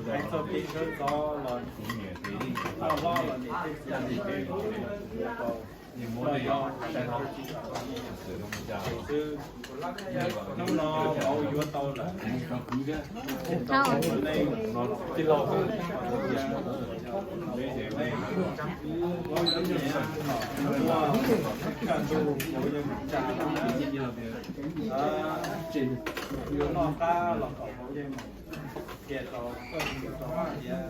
Hais txog kev sawv ntxov los, toj hlob los niam txiv txawj, los yog tsis tau xwb. Hnub no vauv yuav tau lawm, tau ua leej, tij laug, vauv yuav niam, vauv yuav tsa ntuj, vauv yuav mus tsa, yuav noj qab los kom vauv yeej mus. Qhia rau koj tus tub rau hais tias,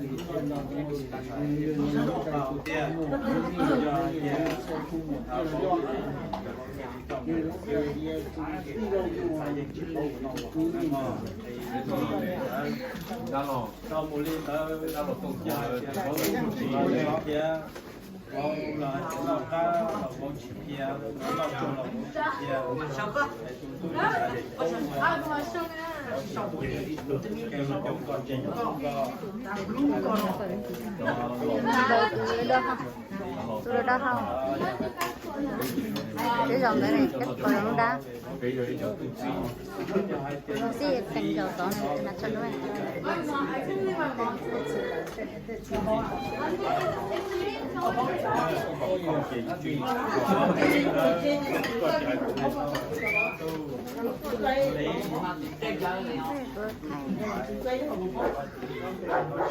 tias yog hais tias, yeej tsis paub ua noj ua haus, rau mus li ntawd, yog hais tias vauv tsis los thiab, vauv los hais tias noj qab los vauv tsis qhia, vauv noj tsuag los vauv tsis qhia, es tus tub yeej hais tias, vauv tsis qhia, vauv tsis qhia, vauv coj koj tsev nyob tus koj. Tus dawb hau, tus dawb hau, peb zaum ntawd ne, peb zaum lub dab. Tus txij teem zaum tod na tso lub.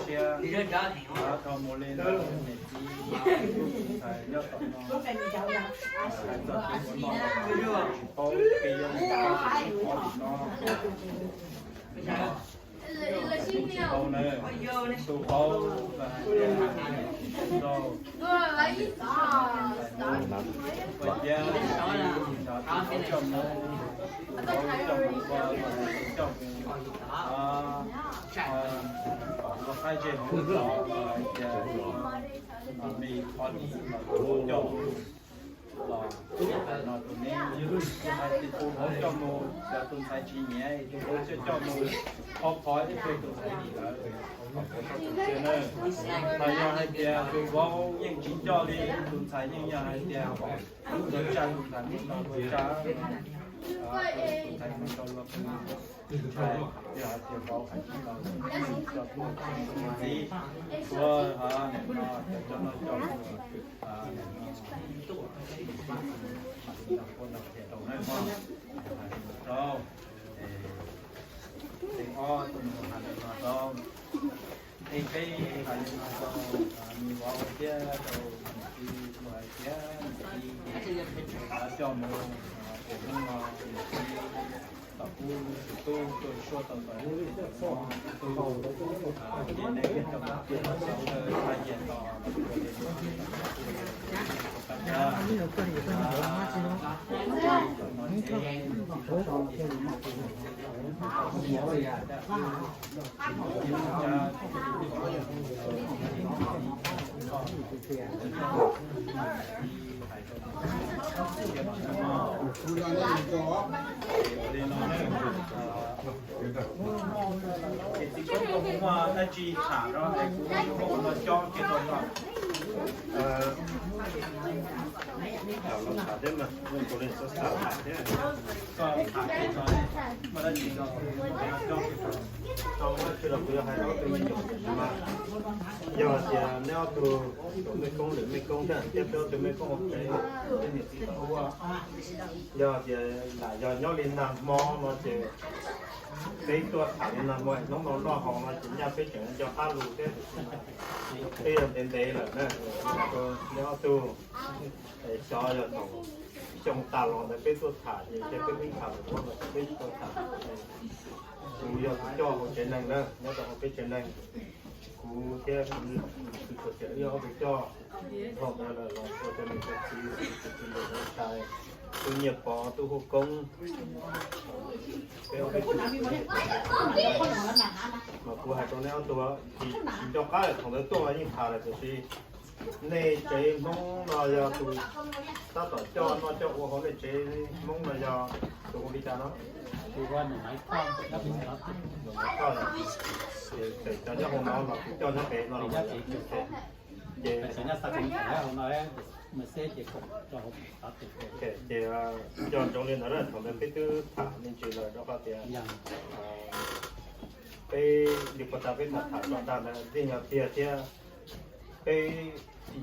Siab, rau mus li ntawd niam txiv, nyob tom no, hais txog kev ua noj ua haus tsis paub, kev yuav mus tau tsis paub li no. Tsis paub na, tus paub hais tias, ua ciav, tus paub coj mus, tus paub coj mus ua, coj mus ua qaib zej hauv zos, hais tias me qhov dim los tus paub coj mus los, no tus me hais tias tus paub coj mus, yog tus ntxhais tsis nyiam tus paub coj coj mus, qhov qhov ib tug tus ntxhais dim lawm, kom puav tau tus ntxhais na. Mas yog hais tias tus vauv yeej tsis coj li, tus ntxhais yeej yog hais tias tus tsa, tus ntxhais mus no tus tsa, tus ntxhais mus rau los tus ntxhais, yog hais tias vauv hais tsis tau, coj tus ntxhais mus txiv, ua, no cov noj coj mus, rau na, rau, es ob tus mus hais li no rau, es peb hais li no rau nws vauv thiab rau nws txiv, mus hais tias nws txiv coj mus, ces hnub no nws txiv tom qub tus tub tuaj suab tau tus tub, ces nej cov poj niam sawv daws txhaj yias tos los ua li no, qab tsa, no ces Ces txiv koob koj muaj dab tsi tham rau es kuv yuav muab ua no cob kiag rau koj. Los tham thiab mas, tus li xav tham thiab. Koj tham kiag tso, muaj dab tsi no kuv yuav muab ua no cob kiag rau. Tau dab tsi los kuv yuav hais rau ob tug me nyuam mas, yog hais tias neb ob tug, tus mej koob lwm mej koob thiab, thiab peb ob tug mej koob ua pem tej niam txiv tom ub, yog hais tias lam yog nyob li nag hmo no ces peb tuaj tham li nag hmo, hnub no noj haus no ces nyaj peb tseem nco qab lus thiab, peb yog ntev ntev lawm na. Neb ob tug, xyov yog thaum xyoo tas los ntawd peb tuaj tham ces peb peb tham lus no ces peb tsis tau tham. Kuv yog tus coj hauv tsev neeg na, nyob rau hauv peb tsev neeg, kuv thiab kuv tus txiv yog ob tug coj. Thaum ntawd lawm los ua rau nws cov txiv, tus txiv ntawm ntawd tshais, tub Nyiaj Pov, tub Huj Koob, peb ob peb tug. Mas kuv hais rau neb ob tug, tsis nco qab lawm, thaum ntawd tuaj los yeej tham lawm, tiam sis nej tsev Hmoob no yog tus tab tom coj noj coj ua hauv nej tsev Hmoob no yog tus ua li cas no? Ces cov nyob hauv no los tus coj nyob pem no los ces Ces nco ntsoov li ntawd na, thaum ntawd peb twb tham me ntsis lawm rau qhov tias peb li puas tas peb tham tham tso dag ntawd yeej yog tiag thiab. Peb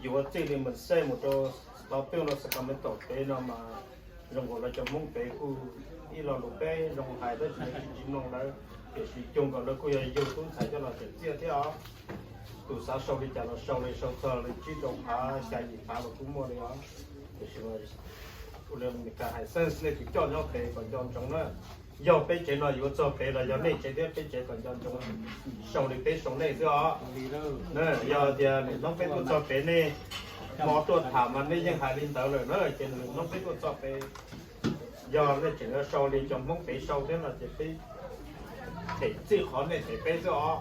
yuav txij li Mexes mus rau Stockton rau Sacramento pem no mas zoo nkaus lawv cov Hmoob pem kuj ib lo lus peb zoo hais tab sis tsis tsis mloog lawv, tiam sis cuag nkaus lawv kuj yog yug tub ntxhais coj los tseem txiaj thiab os. Tus xav sau li cas los sau li, sau txog li tsib rau phav xya yim phav los kuj muaj li os. Tiam sis ua li Meskas hais xeeb nej tus coj nyob pem kom nco ntsoov na. Yog peb tsev no yuav txog pem los yog nej tsev thiab peb tsev kom nco ntsoov, sau li peb sau nej xwb os. Yog tias lwm hnub peb tuaj txog pem nej hmo tuaj tham mas nej yeej hais li ntawd lawm na, ces lwm hnub peb tuaj txog pem yog nej tseem yuav sau li cov Hmoob pem sau thiab no ces peb them txij qhov nej them peb xwb os,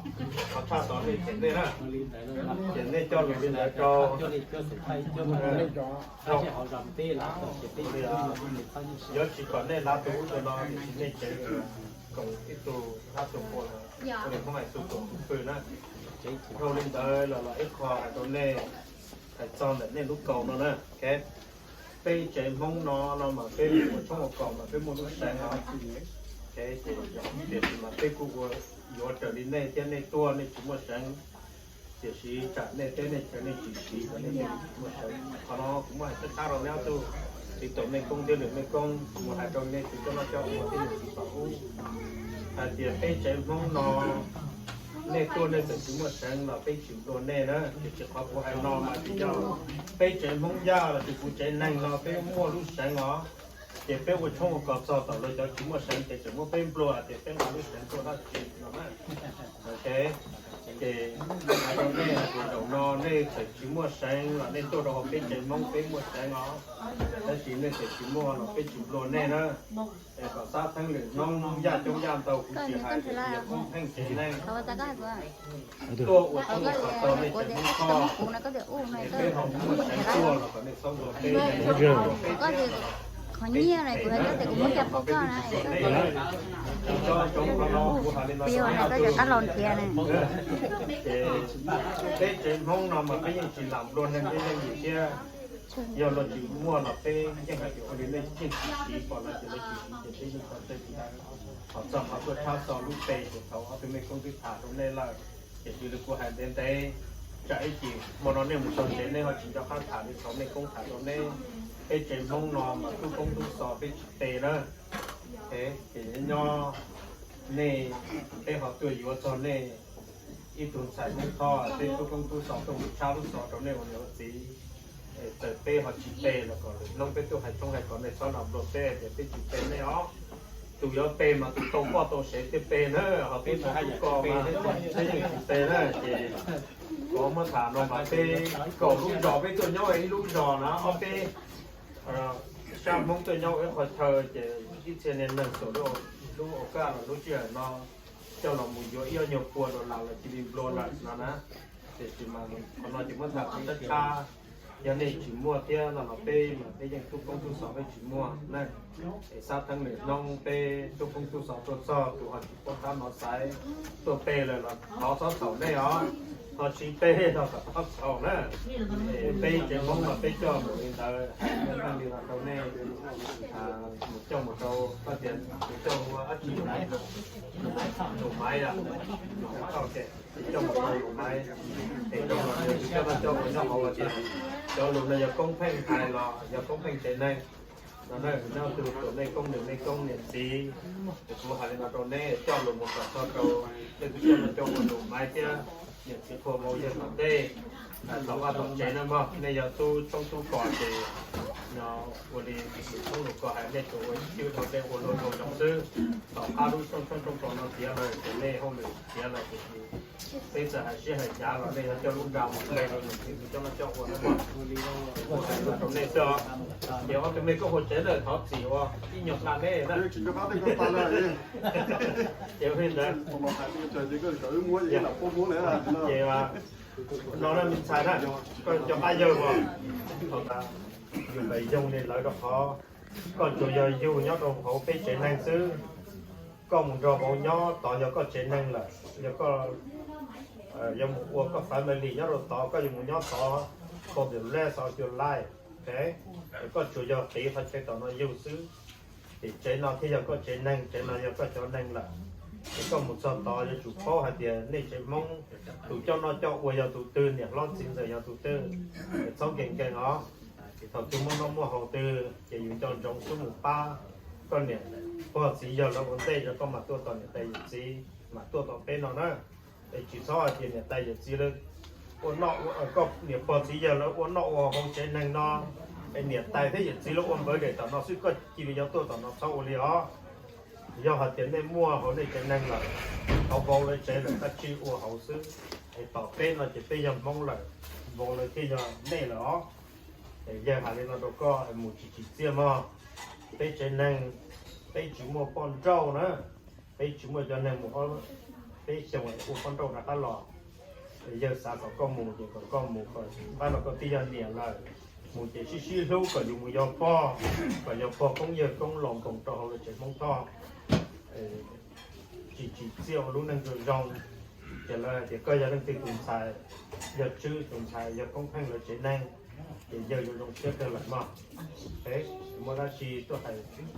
qhov tshaj tod nej them nej na. Ces nej coj lus li ntawd rau, rau, yuav tsis kom nej lav tus ub tus no, tiam sis nej tsev koom ib tug dab tug qhua, ua li Hmoob hais tus koom tus pw na. Dhau li ntawd los los ib qho hais rau nej, hais txog ntawm nej lub kaus no na. Peb tsev Hmoob no no mas peb ua tshoob ua kos mas peb muaj lub seev no. Ces tiam sis mas peb kuj ua yuav raws li nej thiab, nej tuaj nej tsis muaj seev, tiam sis tsam nej teb nej chaw nej tsis siv kom nej tsis muaj seev. Qhov no kuv muab hais tag rau nej ob tug, txiv tus mej koob thiab lwm mej koob, kuv hais rau nej tus coj noj coj ua thiab nej txiv tom ub, hais tias peb tsev Hmoob no nej tuaj nej txawm tsis muaj seev los peb tsis nplua nej na. Tiam sis qhov kuv hais no mas tsis yog peb tsev Hmoob Yaj los sis kuv tsev neeg no peb muaj lub seev os. Ces peb ua tshoob ua kos txog tom luag cov tsis muaj seev ces tseem muab peb nplua tias peb nqa lub seev tuaj dab tsi no na. Ok, ces hais rau nej hais tias zaum no nej txawm tsis muaj seev los nej tuaj rau hauv peb tsev Hmoob peb muaj seev os. Tab sis nej txawm tsis muaj los peb tsis nplua nej na. Es kom xav theeb lwm hnub Yaj coob Yaj ntau kuv tsis hais tias yog koob pheej tsev neeg tuaj ua tshoob ua kos txog nej tsev Hmoob Thoj, es peb ho muaj seev tuaj los kom nej txhob nplua peb, peb thiab. Qhov nyiaj na kuv hais tias kuv muab coj pub koj na. Tsis tso cov qhov no kuv hais li no rau nej ob tug. Ces peb tsev Hmoob no mas peb yeej tsis lam nplua neeg tej leej yim thiab. Yog luag tsis muaj los peb yeej hais tias ua li nej yeej tsis siv, pom lawv tias lawv tsis siv ces peb yeej txhob txawj tsis tau. Ho txog qhov tuaj tshab txog lub pe ces thaum ob tug mej koob twb tham rau nej lawm, tiam sis li kuv hais ntev ntev, tsam ib chim hmo no nej mus txog tsev nej ho tsis nco qab tham li thaum mej koob tham rau neb. Peb tsev Hmoob no mas tub koob tub xov peb tsis pe na. Ces nyob nyob nej, peb ho tuaj yuav txog nej ib tug ntxhais Hmoob Thoj, peb tub koob tub xov tuaj mus tshab lub xov rau nej ua niam ua txiv. Txawm peb ho tsis pe los kom lwm hnub peb tuaj hais tshoob hais kos nej txhob los nplua peb tias peb tsis pe nej os. Tus yuav pe mas tus tau poj tau sev thiaj pe na, ho peb tub koj mas peb yeej tsis pe na. Ces kuv muab tham no mas peb kaum lub zos peb tuaj nyob ib lub zos na, ob peb sab Hmoob tuaj nyob ib qho chaw ces ib txhia niag neeg xaus lub, lub au kaj los lub sij hawm no coj los mus yuav ib ob nyuag pua dollar los cia li nplua lawm no na. Tiam sis mas qhov no ces muab tham qhov tshab tshab, yog nej tsis muaj thiab no los peb mas peb yeej tub koob tub xov peb tsis muaj na. Es xav theeb lwm hnub peb tub koob tub xov tuaj txog tus ho tsis paub tab no xaiv tuaj pe lawm los thov txhob txhaum nej os, ho tsis pe los kom txhob txhaum na. Es peb tsev Hmoob los peb coj mus li ntawd, hais li no rau nej, mus coj mus rau koj tias tus coj mus ua dab tsi, Lus Maiv, Lus Maiv, coj mus rau Lus Maiv, es rau los tus coj noj coj ua nyob hauv tias cov lus no yog koob pheej hais los yog koob pheej tsev neeg no na. Nyob tus tus mej koob nws mej koob niam txiv, es kuv hais li no rau neb coj lus mus kom txog rau nej tus coj noj coj ua Lus Maiv thiab niam txiv qhua vauv yawg tom ntej, tau vaj tau tsev na mog. Nej yog tub tshoob tub kos ces no ua li lus tshoob lus kos hais nej tsuas ua ib cwb rau nej ua luag dhau zoov xwb. Tom qab lub rooj tshoob rooj kos no tiav lawm ces nej hauj lwm tiav lawm ces peb txawm hais siab hais cav los nej yog coj lub nra mus pe rau niam txiv tus coj noj coj ua na mog. Kuv hais rau nej xwb os. Ces ob tug mej koob hauv tsev lawm thov txim uas ib nyuag hla neb na. Ces li ntawd, ces no na me ntxhais na, koj cov qab yawg uas thaum ntawd yus pais yoog li lawv rau qhov koj tsuas yog yug nyob rau hauv peb tsev neeg xwb. Koj mus nrog vauv nyob tod yog koj tsev neeg lawm, yog koj yuav mus ua koj family nyob rau tod, koj yuav mus nyob tod for the rest of your life. Koj tsuas yog qiv qhov chaw tom no yug xwb, ces tsev no thiaj yog koj tsev neeg, tsev no yog koj cov neeg lawm. Es koj mus txog tod yuav tsum paub hais tias nej tsev Hmoob tus coj noj coj ua yog tus twg, niam hlob txiv ntxawm yog tus twg. Es txhob nkees nkees os. Thaum twg muaj noj muaj haus twg ces yus nco ntsoov xub mus pab koj niam pog txiv yawg lawv ua ntej, yog koj mam tuaj tom niam tais yawm txiv, mam tuaj tom peb no na. Es tsis txhob hais tias niam tais yawm txiv lawv ua noj, koj niam pog txiv yawg lawv ua noj ua haus tsev neeg no, es niam tais thiab yawm txiv lawv ua npawv daim tom no xwb, koj cia li yuav tuaj tom no, txhob ua li os. Yog hais tias nej muaj hauv nej tsev neeg lawm, thov vauv lawv tsev lawm, koj tsis ua hauv xwb. Es tom peb no ces peb yog Hmoob lawm, vauv lawv thiaj yog nej lawm os. Es yawg hais li no rau koj, mus tsis tsim txiaj mog. Peb tsev neeg, peb tsis muaj poj nrauj na, peb tsis muaj cov neeg mus ob peb xyoos ua poj nrauj rov qab los. Yawg xav kom koj mus ces kom koj mus, kom npab no koj twb yog niam lawm, mus ces sib sib hlub kom yus mus yog pog, kom yog pog koob yawg koob los nkoos rau hauv lawv tsev Hmoob Thoj. Tsis tsim txiaj ua lub neej zoo zoo, ces lawv hais tias koj yog leej twg tus ntxhais, yog Tswb tus ntxhais, yog Koob Pheej lawv tsev neeg, ces yawg yuav zoo siab kawg lawm mog. Muaj dab tsi tuaj hais, tsis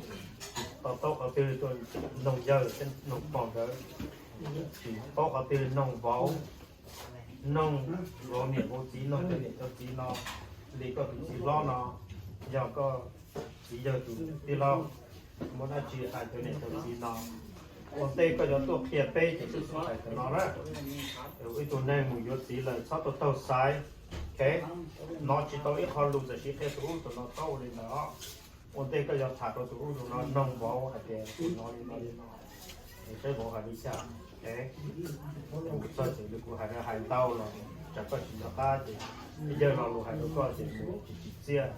to taub qhov twg tuaj noog yawg thiab noog pog nkawd, tsis paub qhov twg noog vauv, noog vauv niam vauv txiv, noog cov niam cov txiv no, li koj tus txiv hlob no, yog koj txiv yawg tus tij laug, muaj dab tsi hais cov niam cov txiv no. Ua ntej koj yuav tuaj qhia peb ces xub xub hais cov no na. Ib tug neeg mus yuav txiv lawm txhob tau taug xaiv, hnov tsis tau ib qho lus tam sim qhia tus ub tus no, txhob ua li ntawd os. Ua ntej koj yuav tham rau tus ub tus no, noog vauv hais tias tus no li no li no, saib vauv hais li cas. Mus txog ces kuv hais, hais ntau los tsam koj tsis nco qab ces yawg lo lus hais rau koj ces mus tsis tsim txiaj.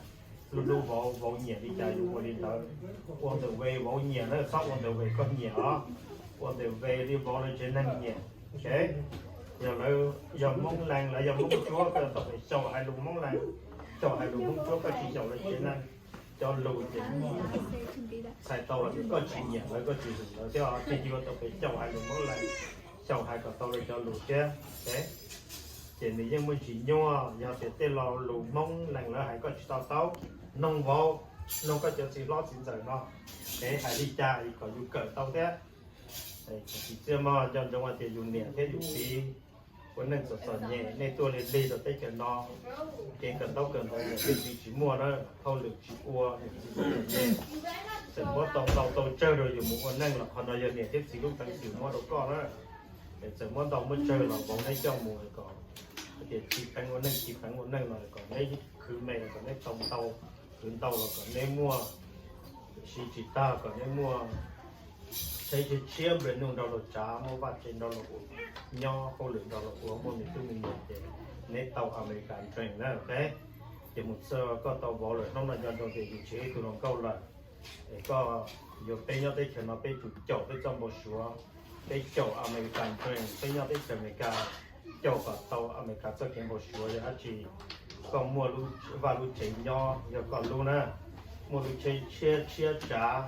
Lub hnub vauv, vauv nyiam li cas yus ua li ntawd. Ua ntawm ve vauv nyiam na, txhob ua ntawm ve koj nyiam os. Ua ntawm ve li vauv lawv tsev neeg nyiam. Yog lawv yog Hmoob Lees, lawv yog Hmoob Tsuab, koj tau pem xyaum hais lus Hmoob Lees, xyaum hais lus Hmoob Tsuab, koj tsis xyaum lawv tsev neeg cov lus ces txhais tau tias koj tsis nyiam lawv, koj tsis hwm lawv thiab, ces yuav tau pem xyaum hais lus Hmoob Lees, xyaum hais kom tau lawv cov lus thiab. Ces nws yeej muaj ntsis nyuaj, yog tias tej lo lus Hmoob Lees lawv hais koj tsis to taub, noog vauv, noog koj cov txiv hlob txiv ntxawm no, es hais li cas kom yus kawm tau thiab. Tsis txiaj mog, nco ntsoov hais tias yus niam thiab yus txiv ua neej txom txom nyem, nej tuaj lig lig rau teb chaws no, kev kawm ntaub kawm ntawv niam thiab txiv tsis muaj na, hauj lwm tsis ua, niam txiv txom txom nyem, txawm muab tau ntau tau tsawg rau yus mus ua neej los qhov no yog niam thiab txiv lub peev xwm muab rau koj na. Es txawm muab ntau muab tsawg los vauv neb coj mus kom hais tias tsis peev ua neej, tsis peev ua neej no kom neb khwv me, kom neb tau ntau, khwv ntau los kom neb muaj, siv tsis tag kom neb muaj tsheb tshiab nplua nuj nrog luag tsav, muaj vaj tse nrog luag ua, nyob hauj lwm nrog luag ua, muaj me tub me nyuam ces neb tau American dream na. Ces mus txog koj tau vauv lawm, hnub no nco ntsoov tias yus tsis yog ib tug hluas nkauj lawm. Es koj yuav peb nyob teb chaws no peb tsum caum peb txoj npau suav, peb caum American dream, peb nyob teb chaws Amelikas caum kom tau Amelikas txoj kev npau suav. Yog dab tsi koj muaj vaj lub tsev nyob yog koj lub na, muaj lub tsheb tshiab tshiab tsav,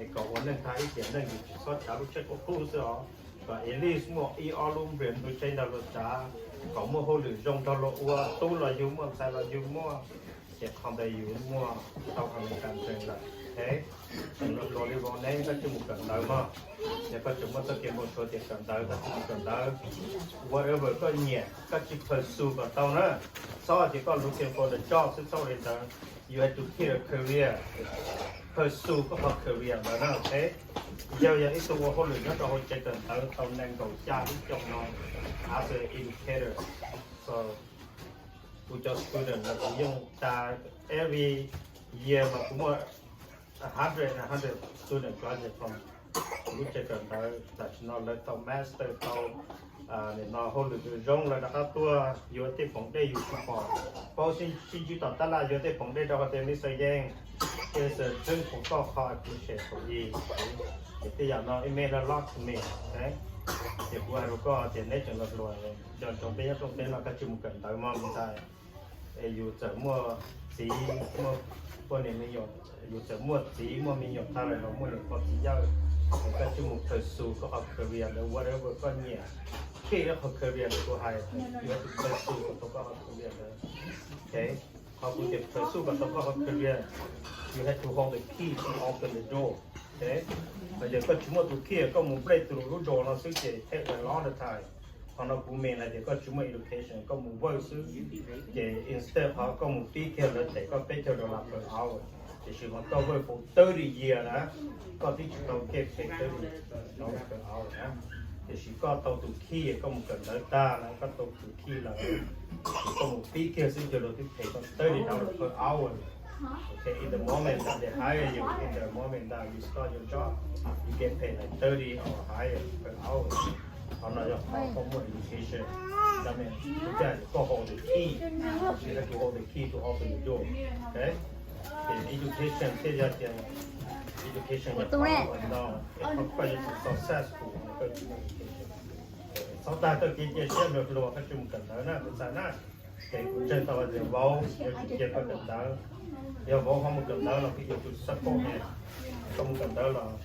es kom ua neej tag ib tiam neej yus tsis txhob tsav lub tsheb qub qub xwb os, kom at least muaj ib ob lub nplias lub tsheb nrog luag tsav, kom muaj hauj lwm zoo nrog luag ua, tub los yug muaj, ntxhais los yug muaj, ces qhov ntawd yus muaj tau Amelikas dream lawm. Tseem hluas hluas li vauv neb, koj tsis mus kawm ntawv mog. Yog koj tseem muaj txoj kev npau suav tias kawm ntawv, koj tsis mus kawm ntawv. Whatever koj nyiam, koj tsis pursue kom tau na. Txhob tias koj looking for the job xwb, txhob ua li ntawd. You have to pick a career, pursue koj qhov career ntawd na, ok? Yawg yog ib tug ua hauj lwm nyob rau hauv tsev kawm ntawv tau nees nkaum xya lub xyoo no as an educator. So kuv cov student los kuv yeej tas, every year mas kuv muaj a hundred, a hundred student graduate from kuv lub tsev kawm ntawv. Tam sim no lawv tau master, tau nim no hauj lwm zoo, lawv rov qab tuaj yuav tej poom dej yus tsis pom, paub sib ntsib tom tab laj yuav tej poom dej rau hais tias Mister Yang, here's a drink for koj, kho appreciate for me. Ces tej yam no it mean a lot to me. Ces kuv hais rau koj tias neb tseem hluas hluas, nco ntsoov peb nyob rooj teb no koj tsis mus kawm ntawv mog me ntxhais. Es yus txawm muaj txiv, muaj poj niam me nyuam, yus txawm muaj txiv muaj me nyuam tag lawm los muaj niam pog txiv yawg, es koj tsis mus pursue koj qhov career ntawd, whatever koj nyiam, pick koj qhov career ntawd, kuv hais yuav tus pursue koj tau koj qhov career ntawd. Ok. Qhov kuv tias pursue koj tau koj qhov career, you have to hold the key to open the door. Hos yog koj tsis muaj tus key, koj mus break through lub door no xwb ces take a long time. Qhov no kuv mean hais tias koj tsis muaj education, koj mus work xwb, ces instead qhov koj mus pib kiag lawv them koj peb caug dollar per hour, tiam sis mas koj work for thirty year na, koj twb tsis tau get paid thirty dollar per hour na. Tiam sis koj tau tus key, koj mus kawm ntawv tag na, koj tau tus key lawm, koj mus pib kiag xwb ces luag twb them koj thirty dollar per hour. Okay, in the moment that they hire you, in the moment that you start your job, you get paid like thirty or higher per hour. Qhov no yog qhov koj muaj education, that means koj hold the key, you have to hold the key to open the door. Okay? Ces education thiaj yog tias education yog qhov uas no, es koj yuav tsum successful, koj yuav tsum muaj education. Txhob tag txoj kev cia siab hluas hluas koj tsis mus kawm ntawv na, kuv txhais na. Ces kuv ntseeg tau hais tias vauv yuav tsum cia koj kawm ntawv. Yog vauv ho mus kawm ntawv los kuv yuav tsum support ne, koj mus kawm ntawv los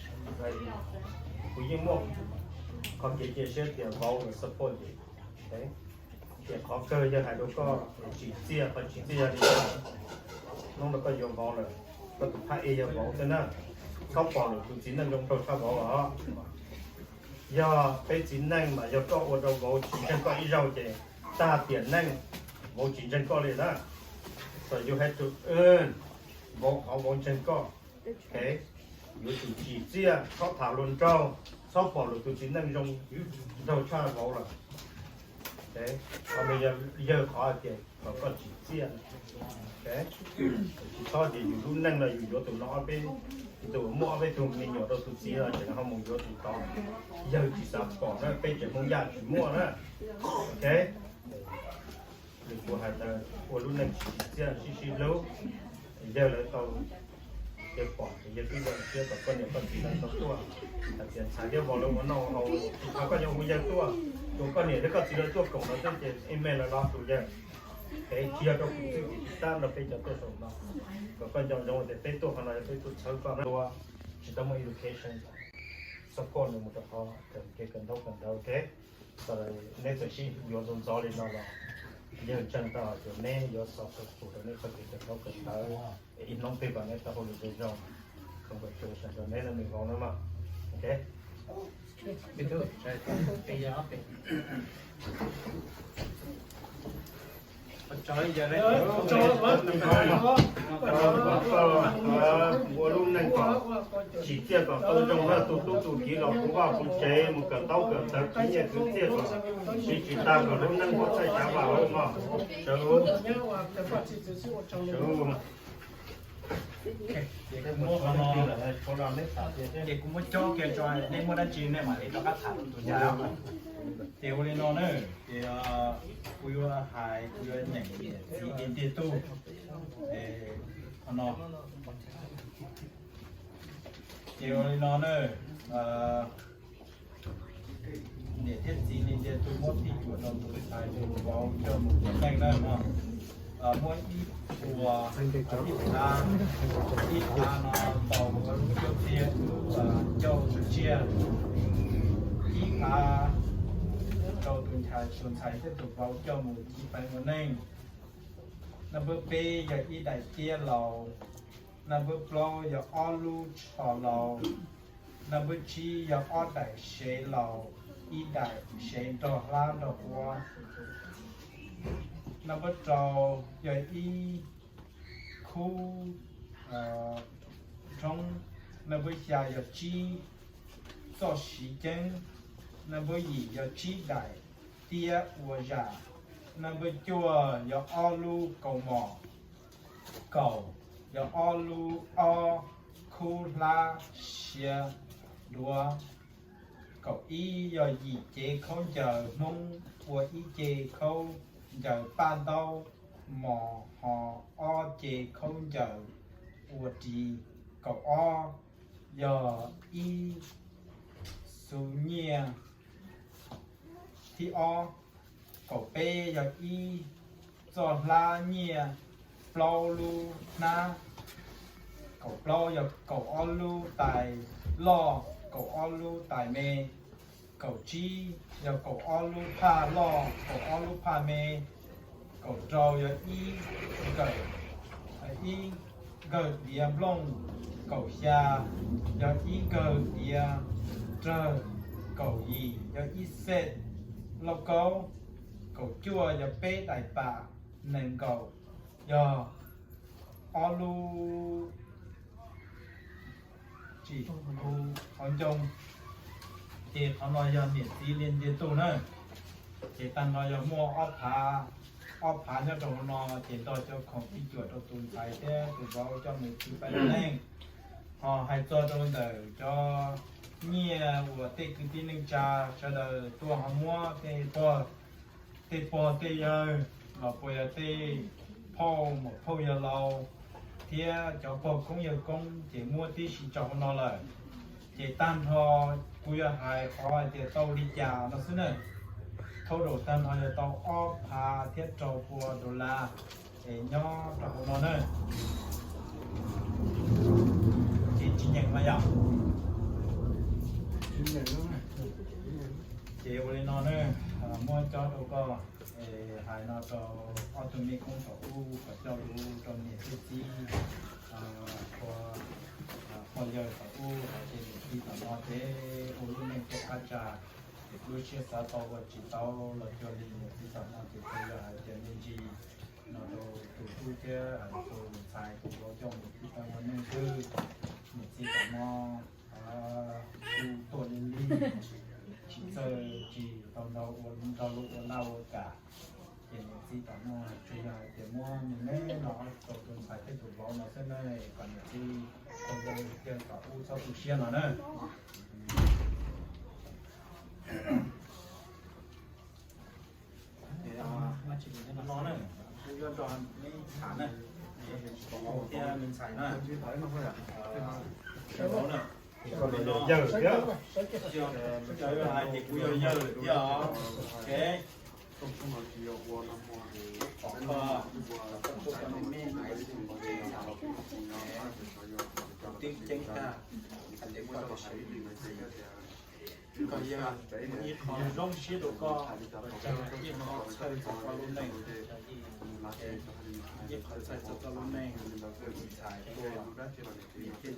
kuv yeej muaj qhov kev cia siab tias vauv yuav support ces. Ces qhov kawg yog hais rau koj tsim txiaj, qhov tsim txiaj yog li hnub no koj yuav vauv lawm, koj tus phab ej yog vauv xwb na, txhob pom lwm tus txiv neej zoo nraug tshaj vauv os. Yog peb txiv neej mas yog koj ua rau vauv tsis ntseeg koj ib zaug ces tag tiam neej vauv tsis ntseeg koj li na. So you have to earn vauv qhov vauv ntseeg koj. Yuav tsum tsim txiaj, txhob tham hluas nraug, txhob pom lwm tus txiv neej zoo nraug tshaj vauv lawm. Qhov no yog yawg qhov hais tias kom koj tsim txiaj. Tsis txhob tias yus lub neej no yus yuav tus no ob peb, tus muaj ob peb tug me nyuam rau tus txiv los tseem ho mus yuav tus tod. Yawg tsis xav pom na, peb tseem Hmoob Yaj tsis muaj na. Ok, nws kuv hais tias ua lub neej tsis tsim txiaj, sib sib hlub. Yawg lawv tau, yawg pom ces yawg twb zoo siab kom koj niam koj txiv lawv tau tuaj. Hais tias ntxhais thiab vauv lawv ua noj ua haus, tsis tas koj yuav hu yawg tuaj, tsuas koj niam thiab koj txiv lawv tuaj koom lawv xwb ces email lawv los hu yawg. Es tsis yog rau kuv xwb, tab no peb cov tuaj saum no, kom koj nco ntsoov tias peb tuaj qhov no yog peb tuaj txhawb koj na. Tsis tau muaj education support nws mus rau qhov kev kawm ntaub kawm ntawv, ok. Neb txawm sib yuav ntxov ntxov li no los yawg ntseeg tau hais tias neb yuav successful rau neb txoj kev kawm ntaub kawm ntawv, ib hnub twg kom neb tau hauj lwm zoo zoo. Congratulations rau neb, neb vauv na mog. Ok. Ua lub neej kom tsim txiaj kom tau zoo na, tu tub tu kiv los puv vaj puv tsev, mus kawm ntaub kawm ntawv khwv nyiaj khwv txiaj kom siv tsis tag, kom lub neej muaj txhaj xyav vam mog. Sawv, sawv. Ces kuv muab qhov no, ces kuv muab cob kiag tso, nej muaj dab tsi nej mam li rov qab tham tus ntxhais. Ces ua li no na, ces kuv yuav hais, kuv yuav nyeem niam txiv li ntiag tug. Qhov no, ces ua li no na, niam thiab txiv li ntiag tug muab phij cuam rau tus ntxhais tus vauv coj mus ua neej na no. Muab ib puas, ib phav, ib phav no tau cuaj txhiab cuaj caum tsib tsiaj, ib phav rau tus ntxhais, tus ntxhais thiab tus vauv coj mus tiv peev ua neej. Naj npawb peb yog ib daim tiab laus. Naj npawb plaub yog ob lub tsho laus. Naj npawb tsib yog ob daim sev laus, ib daim sev nrog hlab nrog huab. Naj npawb rau yog ib khub rhoob. Naj npawb xya yog tsib txoj siv ceeb. Naj npawb yim yog tsib daim tiab ua zam. Naj npawb cuaj yog ob lub kaus mom. Kaum yog ob lub, ob khub hlab siav duav. Kaum ib yog yim cev khaub ncaws Hmoob ua ib ce khaub ncaws paj ntaub mos, ho ob ce khaub ncaws ua ris. Kaum ob yog ib xuv nyiaj thib ob. Kaum peb yog ib txoj hlab nyiaj plaub lub hnab. Kaum plaub yog kaum ob lub tais loj, kaum ob lub tais me. Kaum tsib yog kaum ob lub phaj loj, kaum ob lub phaj me. Kaum rau yog ib nkawm ib nkawg tiav nplooj kaum xya, yog ib nkawg tiav rawg kaum yim, yog ib xees lauj kaub kaum cuaj, yog peb daim pam nees nkaum, yog ob lub tsim hauv ncoo. Ces qhov no yog niam txiv li ntiag tug na. Ces tag no yog muaj ob phav, ob phav nyob rau hauv no, ces nrog cov khoom ib cuam rau tus ntxhais thiab tus vauv coj mus txiv pais ua neej. Ho hais txog rau ntawm cov nyiaj uas tej kwv tij neej tsa sawv daws tuaj ho muab tej pog, tej pog tej yawg los puas yog tej phauj muam phauj yawg laus thiab cov pog koob yawg koob ces muab tib si tso hauv no lawm. Ces tag nrho kuv yuav hais qhov hais tias tau li cas no xwb na. Total tag nrho yog tau ob phav thiab rau pua dollar es nyob rau hauv no na. Ces tsis nyeem mas yog. Ces ua li no na, muab cob rau koj, hais no rau ob tug mej koob thaum ub kom coj lus rau niam thiab txiv, pog yawg thaum ub hais tias niam txiv tom no ces ua lub neej tuaj qab tsa, ces lub siab xav tau ua tsis tau los cuag li niam txiv tom no ces kuv yog hais tias me ntsis no rau tus tub thiab tus ntxhais tus vauv coj mus txiv tau ua neej twg, niam txiv tom no kuj tuaj li li, tsis txawj tsis tau nrog ua, nrog luag ua laj ua kam. Ces niam txiv tom no tsuas yog hais tias muab me me no rau tus ntxhais thiab tus vauv no xwb na, kom niam txiv ua ntau tiag kom ub txhob tu siab no na. No na, kuv yuav nrog neb tham na, thiab me ntxhais na, no, yog hais tias kuv yog yawg lawm thiab os. Twb ceeb tag, hais tias koj tus txiv, koj yog ib qho zoo siab rau koj, ib qho txhawj txog koj lub neej, ib qho txhawj txog koj lub neej, tus ntxhais tuaj, niam thiab txiv coj mus, koj niam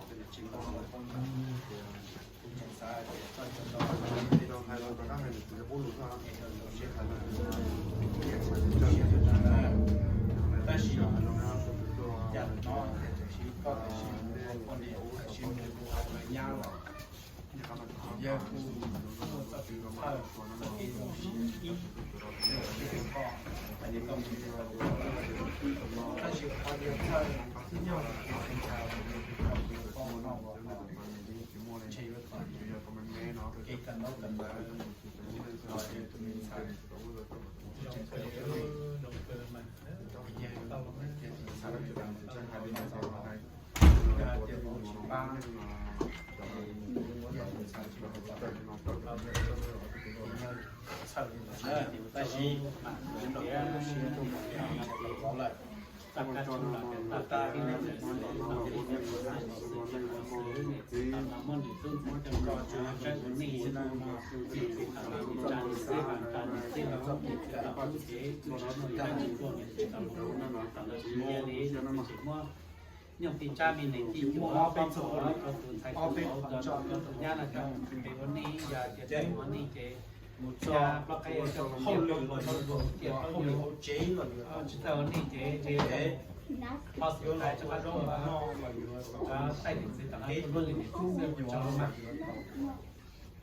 thiab txiv tsis tau mus poob, kuv tseem xav tias koj tseem tau, tab sis cas no tias tseem siv koj, tseem siv mus ua poj niam, tseem siv mus ua lawv nyab lawm. Yawg kuj muaj txoj kev thawj, txoj kev zoo siab ib, koj, hais tias koj mus ua, tab sis qhov yawg thawj xwb nyob hauv kev ua neej, ua poj ua noj ua haus, ntshe yuav txom nyem, kev kawm ntaub kawm ntawv los yog tus me ntxhais, tseem kawm zoo kawg mas, yawg tau, yawg tus ntxhais, yog hais tias vauv tsis pab, yawg tus ntxhais tsis pab, txhawj li ntawd na, tab sis mas kuv tias vauv lawm, tag kab tshoob los tag kab tib neeg lawm xwb, no ces ib txwm ua xwb, tsis tau no muab nws tub ntxhais coj koj tseem saib ua neej no, tsis tau no tsa nws xwb, tsa nws xwb los tsis tau ub ces tsis muaj ib tug tuaj nws tsis tau los, tsis tau los tsis muaj li, tsis muab nyob tib tsab me neeg tij muaj ob peb txog rau tus ntxhais tus vauv, rau tus nyab no coj mus pem ua neej, yog tias pem ua neej ces mus txog plaub qaib ua coj hauj lwm los yog tias plaub nyoog, tsis txawj ua neej ces ntshe ho xub thaiv tso qab tso, cov thaij niam txiv tom qab tuaj luaj li niam txiv xwb, ua tsaug maj.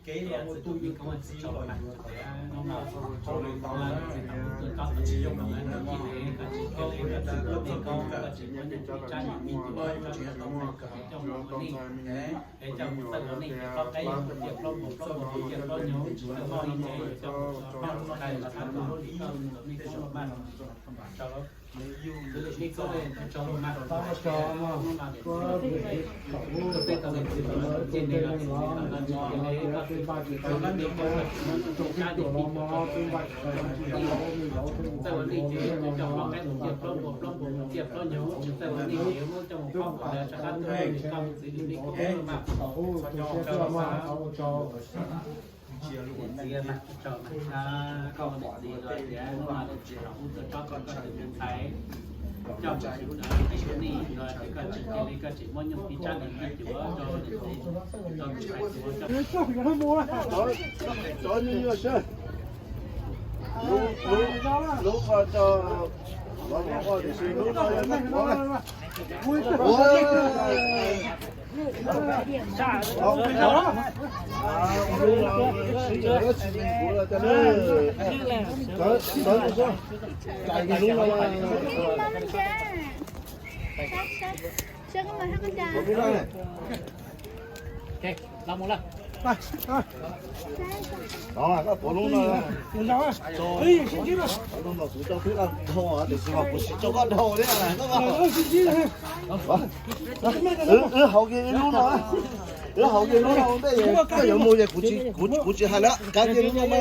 Kev los ua tus yawg tus txiv los yuav kom hauj lwm tau na, tsis yooj yim na, koj tsis kawg li, koj tsis muaj me koob, koj tsis muaj nyob tib tsab me neeg tij, koj tsis tau txawj kawm, coj mus ua neej, es coj mus txawj ua neej ces plaub qaib yuav mus tiaj plaub npus, plaub npus yuav tiaj plaub nyoog, tsis txawj ua neej ces yuav coj mus tso plaub npus, los rau tus lub li koj tus me koob los maj no, tso lauj. Tus me koob tso lauj maj, hnub no niam txiv, koj peb tau niam txiv los txiv tau no tsis kawg li, koj txiv tau no tsis kawg li, koj txiv tau niam koob, koj txiv muab tus tsab niam tij tus txawj ua neej ces coj plaub qaib mus tiaj plaub npus, plaub npus mus tiaj plaub nyoog, tsis txawj ua neej ces yuav muab coj mus phob kom rau sab tus lub li koj txiv tus me koob los maj. Niam txiv mas, koj niam txiv los tias hnub no niam txiv los hu tuaj tsob koj, koj tus me ntxhais coj mus sim ua nej los tias koj tsis cia li, koj tsis muab nyuj pib tsab nws pib cuav rau niam txiv, rau tus ntxhais cuav coj. Lub, lub, lub ko tso, lub ko tiam sis lub no yog koj cuav. Koj puav lub no, lub no kuv coj peb dhau, tiam sis mas kuv tsis tso koj dhau thiab. Wb haus kiag ib lub no, wb haus kiag lub no ntej, koj yuav mus ces kuv tsis hais lawm, kav kiag lub no mas.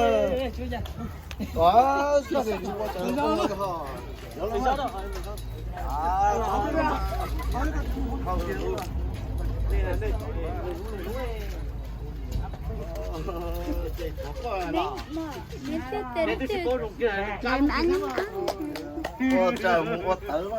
Ua tsaug mus ua tawv.